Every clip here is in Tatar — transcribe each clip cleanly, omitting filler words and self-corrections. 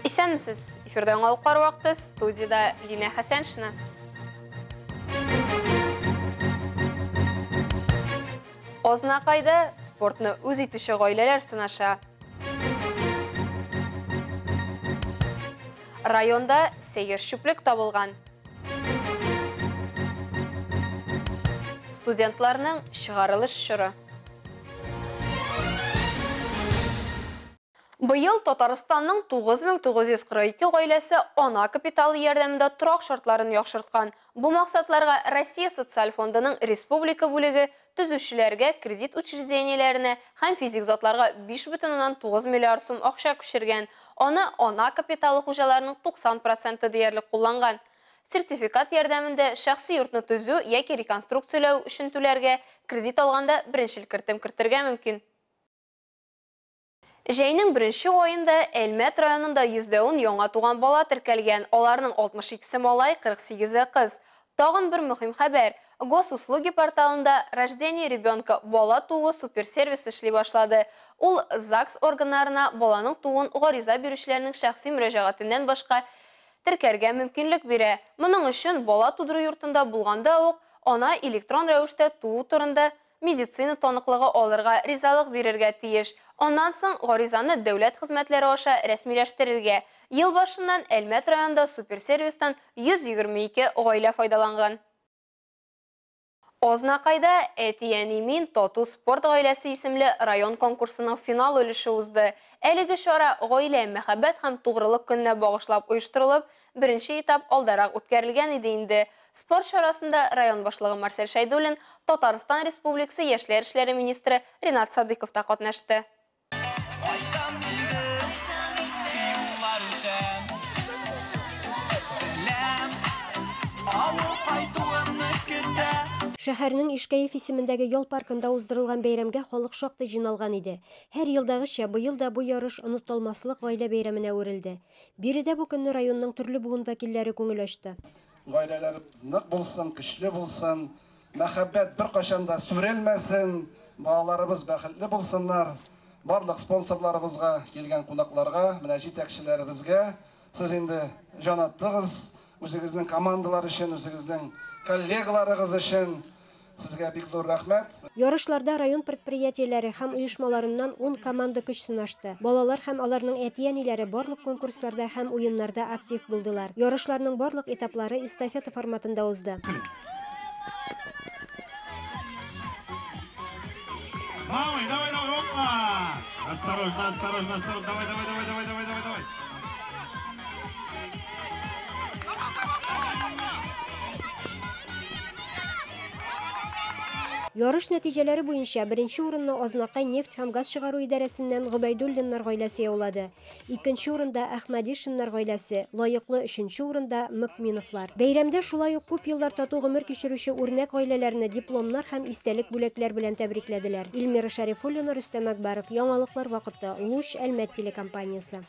Исәнмесез! Эфирда яңалыклар вакыты, студиядә Линә Хәсәншина. Азнакайда спортны үз итүче гаиләләр сынаша. Районда сәер чүплек табылган. Студентларның чыгарылыш чоры. Быел Татарстанның 9942 гаиләсе ана капиталы ярдәмендә торак шартларын яхшырткан. Бу максатларга Россия Социаль фондының республика бүлеге төзүчеләргә, кредит учреждениеләренә һәм физик затларга 5,9 миллиард сум акча күчергән. Аны ана капиталы хуҗаларының 90 проценты диярлек кулланган. Сертификат ярдәмендә шәхси йортны төзү яки реконструкцияләү өчен түләргә, кредит алганда беренчел кертем кертергә мөмкин. Җәйнең беренче аенда Әлмәт районында 110 яңа туган бала теркәлгән. Аларның 62-се малай, 48-е кыз. Тагын бер мөһим хәбәр. Госуслуги порталында Рождение ребенка бала тууы суперсервис эшли башлады. Ул ЗАГС органнарына баланың тууын гариза бирүчеләрнең шәхси мөрәҗәгатеннән башка теркәргә мөмкинлек бирә. Моның өчен бала тудыру йортында булганда ук ана электрон рәвештә туу турында медицина таныклыгы алырга ризалык бирергә тиеш. Аннан соң гаризаны дәүләт хезмәтләре аша рәсмиләштерергә. Ел башыннан Әлмәт районында суперсервистан 122 гаилә файдаланган. Азнакайда Әти-әни мин тату спорт гаиләсе исемле район конкурсының финал өлеше узды. Әлеге чара гаилә, мәхәббәт һәм тугрылык көненә багышлап оештырылып, беренче этап алдарак үткәрелгән иде инде. Спорт чарасында район башлыгы Марсель Шәйдуллин, Татарстан Республикасы яшьләр эшләре министры Ринат Садыйков та катнашты. Кайтам инде, юллар үтәм. Беләм, авыл кайтуымны көтә. Шәһәрнең Ишкәев исемендәге ял паркында уздырылган бәйрәмгә халык шактый җыйналган иде. Һәр елдагыча, быел да бу ярыш онытылмаслык гаилә бәйрәменә әверелде. Биредә бу көнне районның төрле буын вәкилләре күңел ачты. Гаиләләребез нык булсын, көчле булсын, мәхәббәт беркайчан да сүрелмәсен, балаларыбыз бәхетле булсыннар. Барлык спонсорларыбызга, килгән кунакларга, менә җитәкчеләребезгә сез инде җан аттыгыз, үзегезнең командалар өчен, үзегезнең коллегаларыгыз өчен сезгә бик зур рәхмәт. Ярышларда район предприятиеләре һәм оешмаларыннан ун команда көч сынашты. Балалар һәм аларның әти-әниләре барлык конкурсларда һәм уеннарда актив булдылар. Ярышларның барлык этаплары эстафета форматында узды. Давай, давай, давай, опа! Осторожно, осторожно, осторожно, давай, давай, давай, давай, давай, давай, давай. Ярыш нәтиҗәләре буенча беренче урынны Азнакай нефть һәм газ чыгару идарәсеннән Гобәйдуллиннар гаиләсе яулады. Икенче урында Әхмәдишиннар гаиләсе, лаеклы өченче урында Мөкминовлар. Бәйрәмдә шулай ук күп еллар тату гомер кичерүче үрнәк гаиләләрне дипломнар һәм истәлек бүләкләр белән тәбрикләделәр. Эльмира Шәрифуллина, Рөстәм Әкбаров, Яңалыклар вакыты, Луч, Әлмәт телекомпаниясе.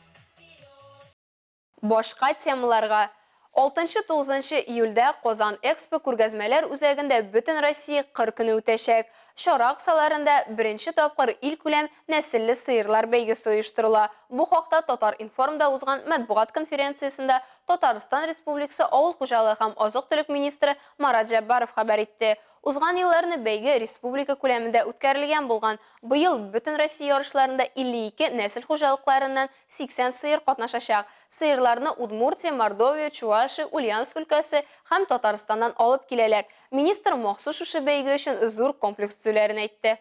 Башка темаларга. 6-9 июльдә Казан Экспо күргәзмәләр үзәгендә бөтен Россия кыр көне үтәчәк. Чара кысаларында беренче тапкыр илкүләм нәселле сыерлар бәйгесе оештырыла. Бу хакта Татар-информда узган матбугат конференциясендә Татарстан Республикасы авыл хуҗалыгы һәм азык-төлек министры Марат Җәббаров хәбәр итте. Узган елларны бәйге республика күләмендә үткәрелгән булган. Быел бөтен Россия ярышларында 52 нәсел хуҗалыкларыннан 80 сыер катнашачак. Сыерларны Удмуртия, Мордовия, Чувашия, Ульяновск өлкәсе һәм Татарстаннан алып киләләр. Министр махсус шушы бәйге өчен зур комплекс төзүләрен әйтте.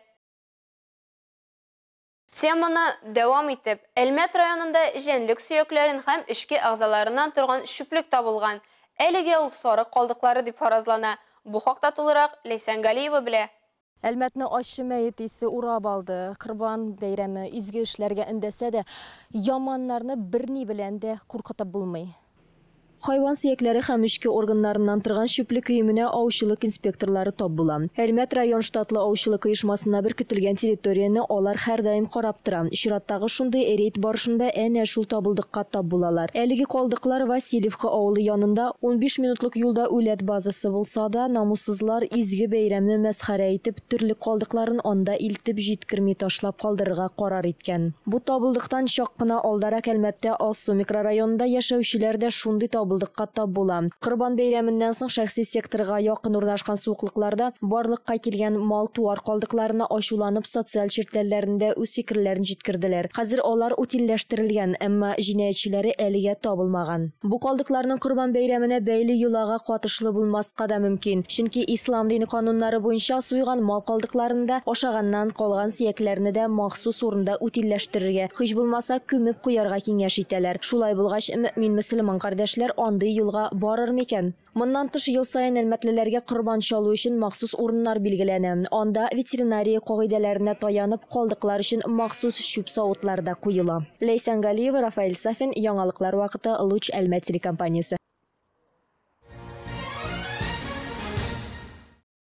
Теманы дәвам итеп, Әлмәт районында җәнлек сөякләрен һәм эчке әгъзаларыннан торган чүплек табылган. Әлегә ул сарык калдыклары дип фаразлана. Бу хакта тулырак Ләйсән Галиева белә. Әлмәтне ачы мәет исе урап алды. Корбан бәйрәме изге эшләргә өндәсә дә, яманнарны берни белән дә куркытып булмый. Хайван сөякләре һәм эчке органнарыннан торган чүплек өеменә аучылык инспекторлары тап була. Әлмәт район штатлы аучылык оешмасына беркетелгән территорияне алар һәрдаим карап тора. Чираттагы шундый рейд барышында әнә шул табылдыкка тап булалар. Әлеге калдыклар Васильевка авылы янында 15 минутлык юлда үләт базасы булса да, намуссызлар изге бәйрәмне мәсхәрә итеп, төрле калдыкларын анда илтеп җиткерми ташлап калдырырга карар иткән. Бу табылдыктан чак кына алдарак Әлмәттә Алсу микрорайонында яшәүчеләр дә шундый табылдыкка тап була. Корбан бәйрәменнән соң шәхси секторга якын урнашкан сулыкларда барлыкка килгән мал-туар калдыкларына ачуланып социаль челтәрләрендә үз фикерләрен җиткерделәр. Хәзер алар утильләштерелгән, әмма җинаятьчеләре әлегә табылмаган. Бу калдыкларның Корбан бәйрәменә бәйле йолага катышлы булмаска да мөмкин. Чөнки ислам дине кануннары буенча суйган мал калдыкларын да, ашаганнан калган сөякләрне дә махсус урында утильләштерергә, һич булмаса күмеп куярга киңәш итәләр. Шулай булгач, мөэмин мөселман кардәшләр андый юлга барыр микән? Моннан тыш ел саен әлмәтлеләргә корбан чалу өчен махсус урыннар билгеләнә. Анда ветеринария кагыйдәләренә таянып, калдыклар өчен махсус чүп савытлары да куела. Ләйсән Галиева, Рафаэль Сафин, Яңалыклар вакыты, Луч Әлмәт телекомпаниясе.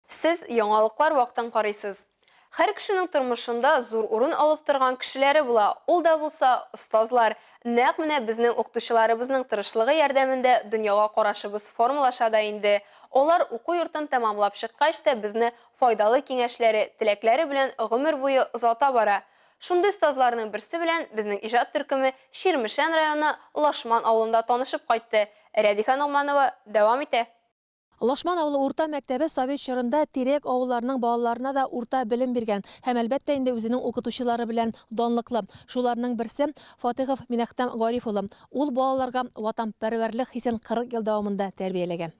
Сез яңалыклар вакытын карыйсыз. Һәр кешенең тормышында зур урын алып торган кешеләре була. Ул да булса остазлар. Нәкъ менә безнең укытучыларыбызның тырышлыгы ярдәмендә дөньяга карашыбыз формалаша да инде. Алар уку йортын тәмамлап чыккач та безне файдалы киңәшләре, теләкләре белән гомер буе озата бара. Шундый остазларның берсе белән безнең иҗат төркеме Чирмешән районы Лашман авылында танышып кайтты. Рәдифә Ногманова дәвам итә. Лашман авылы урта мәктәбе совет чорында тирәк авылларының балаларына да урта белем биргән һәм әлбәттә инде үзенең укытучылары белән данлыклы. Шуларның берсе Фатыйхов Минәхтәм Гариф улы. Ул балаларга ватанпәрвәрлек хисен 40 ел дәвамында тәрбияләгән.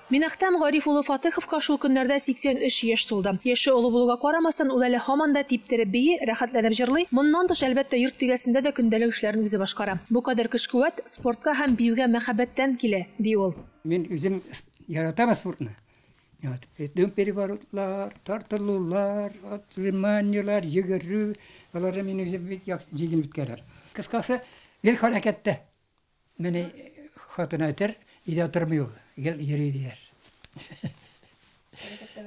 Минәхтәм Гариф улы Фатыйховка шул көннәрдә 83 яшь тулды. Яше олы булуга карамастан, ул әле һаман да типтереп бии, рәхәтләнеп җырлый. Моннан тыш, әлбәттә, йорт тирәсендә дә көндәлек эшләрен үзе башкара. Бу кадәр көч-куәт спортка һәм биюгә мәхәббәттән килә, ди ул. Мин үзем яратам спортны. Дüm переворотлар, тартылулар, отжиманиялар, йөгерү, аларны мин үзем бик яхшы җиңел үткәрәм. Кыскасы, гел хәрәкәттә. Мине хатын әйтер, өйдә тормый ул, гел йөри дияр.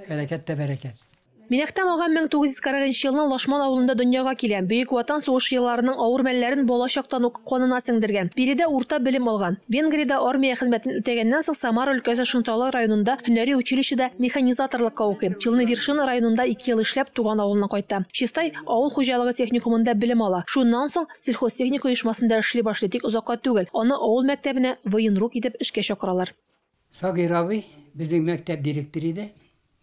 Хәрәкәттә бәрәкәт. Минәхтәм ага 1940 елның Лашман авылында дөньяга килә. Бөек Ватан сугышы елларының авыр мәлләрен бала чактан ук канына сеңдергән. Биредә урта белем алган. Венгриядә армия хезмәтен үтәгәннән соң Самара өлкәсе Шынталы районында һөнәри училищеда механизаторлыкка укый. Челны-Вершина районында 2 ел эшләп туган авылына кайта. Чистай авыл хуҗалыгы техникумында белем ала. Шуннан соң сельхозтехника оешмасында эшли башлый, тик озакка түгел. Аны авыл мәктәбенә военрук итеп эшкә чакыралар. Сагир абый безнең мәктәп директоры иде.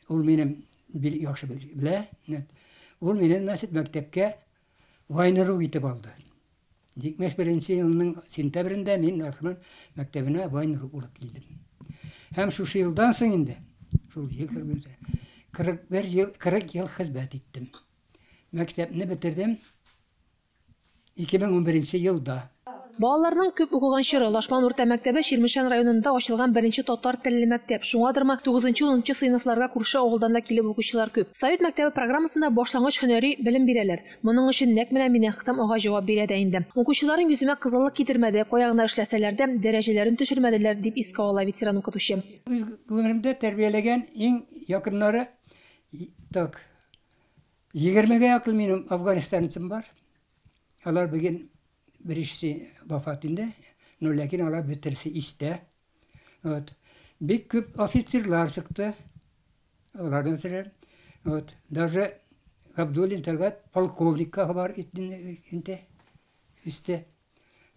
Ул минем яхшы белә. Ул мине насыйп мәктәпкә военрук итеп алды. 71 елның сентябрендә мин Лашман мәктәбенә военрук булып килдем. Һәм шушы елдан соң инде, шул 41 ел, 40 ел хезмәт иттем. Мәктәпне бетердем 2011 елда. Балаларның күп укыган чоры Лашман урта мәктәбе Чирмешән районында ачылган беренче татар телле мәктәп. Шуңадырмы 9-10 сыйныфларга күрше авылдан да килеп укучылар күп. Совет мәктәбе программасында башлангыч һөнәри белем бирәләр. Моның өчен нәкъ менә Минәхтәм ага җавап бирә дә инде. Укучыларым йөземә кызыллык китермәде, кая гына эшләсәләр дә дәрәҗәләрен төшермәделәр, дип искә ала ветеран укытучы. Үз гомеремдә тәрбияләгән иң якыннары, так, 20-гә якын минем афганистанцым бар. Алар бүген беренчесе вафат инде, но ләкин алар бөтерсе истә. Вот. Бик күп офицерлар чыкты. Аларның мәсәлән, вот, даже Габдуллин Тәлгать полковникка бар инде истә.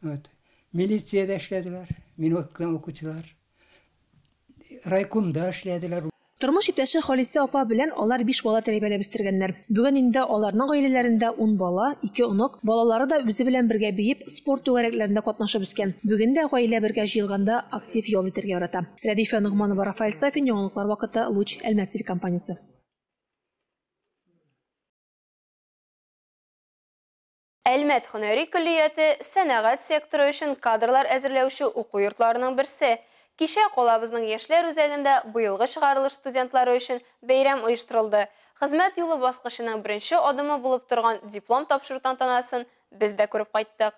Вот. Милициядә эшләделәр, мин укыган укучылар. Райкомда эшләделәр. Тормыш иптәше Халисә апа белән алар 5 бала тәрбияләп үстергәннәр. Бүген инде аларның гаиләләрендә 10 бала, 2 онык, балалары да үзе белән бергә биеп, спорт түгәрәкләрендә катнашып үскән. Бүген дә гаилә бергә җыелганда актив ял итәргә ярата. Рәдифә Ногманова, Рафаэль Сафин, Яңалыклар вакыты, Луч, Әлмәт телекомпаниясе. Әлмәт һөнәри көллияте сәнәгать секторы өчен кадрлар әзерләүче уку йортларының берсе. Кичә калабызның яшьләр үзәгендә быелгы чыгарылыш студентлары өчен бәйрәм оештырылды. Хезмәт юлы баскычының беренче адымы булып торган диплом тапшыру тантанасын без дә күреп кайттык.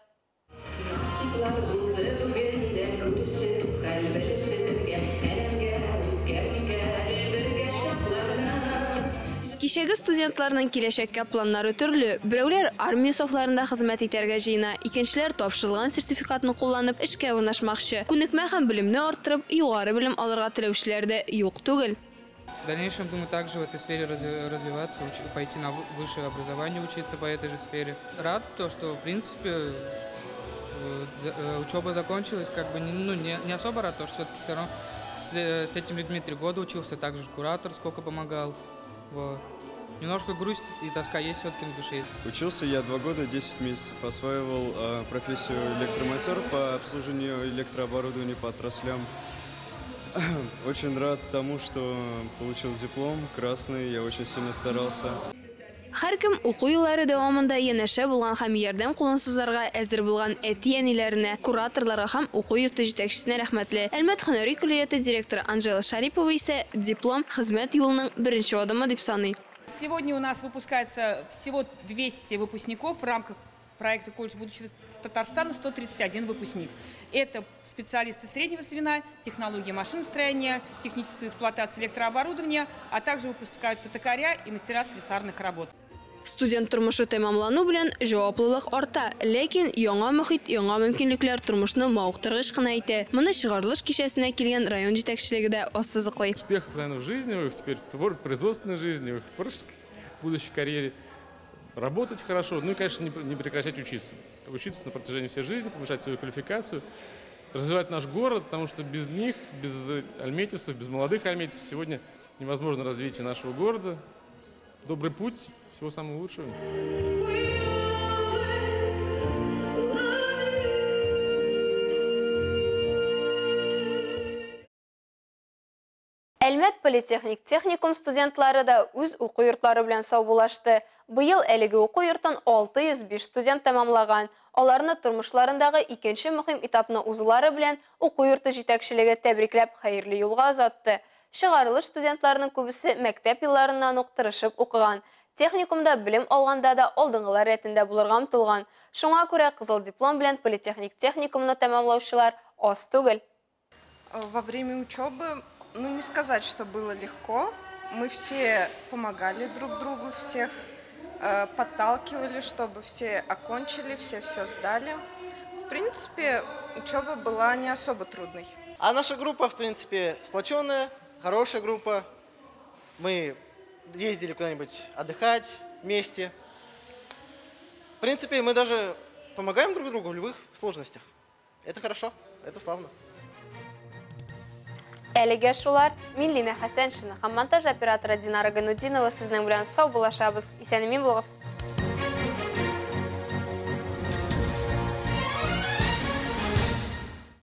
Кичәге студентларның киләчәккә планнары төрле. Берәүләр армия сафларында хезмәт итәргә җыена, икенчеләр тапшырылган сертификатны кулланып эшкә урнашмакчы. Күнекмә һәм белемне арттырып, югары белем алырга теләүчеләр дә юк түгел. В дальнейшем, думаю, также в этой сфере развиваться, пойти на высшее образование, учиться по этой же сфере. Рад то, что, в принципе, учеба закончилась, как бы, ну, не особо рад, то, что все-таки все равно с этими людьми 3 года учился, также куратор сколько помогал. Вот. Немножко грусть и тоска есть все-таки на душе. Учился я 2 года, 10 месяцев, осваивал профессию электромонтер по обслуживанию электрооборудования по отраслям. Очень рад тому, что получил диплом красный, я очень сильно старался. Һәркем уку еллары дәвамында янәшә булган һәм ярдәм кулын сузарга әзер булган әти-әниләренә, кураторларга һәм уку йорты җитәкчесенә рәхмәтле. Әлмәт һөнәри көллияте директоры Анжела Шарипова исә диплом хезмәт юлының беренче адымы дип саный. Сегодня у нас выпускается всего 200 выпускников в рамках проекта «Колледж будущего Татарстана», 131 выпускник. Это специалисты среднего звена, технологии машиностроения, техническая эксплуатация электрооборудования, а также выпускаются токаря и мастера слесарных работ. Студент тормышы тәмамлану белән җаваплылык арта, ләкин яңа мохит, яңа мөмкинлекләр тормышны мавыктыргыч кына итә. Моны чыгарылыш кичәсенә килгән район җитәкчелеге дә ассызыклый. Успехов, наверное, в жизни, в их теперь производственной жизни, в их творческой будущей карьере. Работать хорошо, ну и, конечно, не прекращать учиться. Учиться на протяжении всей жизни, повышать свою квалификацию, развивать наш город, потому что без них, без альметьевцев, без молодых альметьевцев сегодня невозможно развитие нашего города. Добрый путь, всего самого лучшего. Әлмәт политехник техникум студентлары да үз уку йортлары белән саубуллашты. Быел әлеге уку йортын 605 студент тәмамлаган. Аларны тормышларындагы икенче мөһим этапны узулары белән уку йорты җитәкчелеге тәбрикләп хәерле юлга озатты. Чыгарылыш студентларының күбесе мәктәп елларыннан ук тырышып укыган. Техникумда белем алганда да алдынгылар рәтендә булырга омтылган. Шуңа күрә кызыл диплом белән политехник техникумны тәмамлаучылар аз түгел. Во время учебы, ну, не сказать, что было легко. Мы все помогали друг другу, всех подталкивали, чтобы все окончили, все сдали. В принципе, учеба была не особо трудной. А наша группа, в принципе, сплоченная, хорошая группа. Мы ездили куда-нибудь отдыхать вместе. В принципе, мы даже помогаем друг другу в любых сложностях. Это хорошо, это славно. Әлегә шулар. Мин Лина Хәсәншина һәм монтаж операторы Динара Ганудинова сезнең белән саубуллашабыз. Исән-имин булыгыз.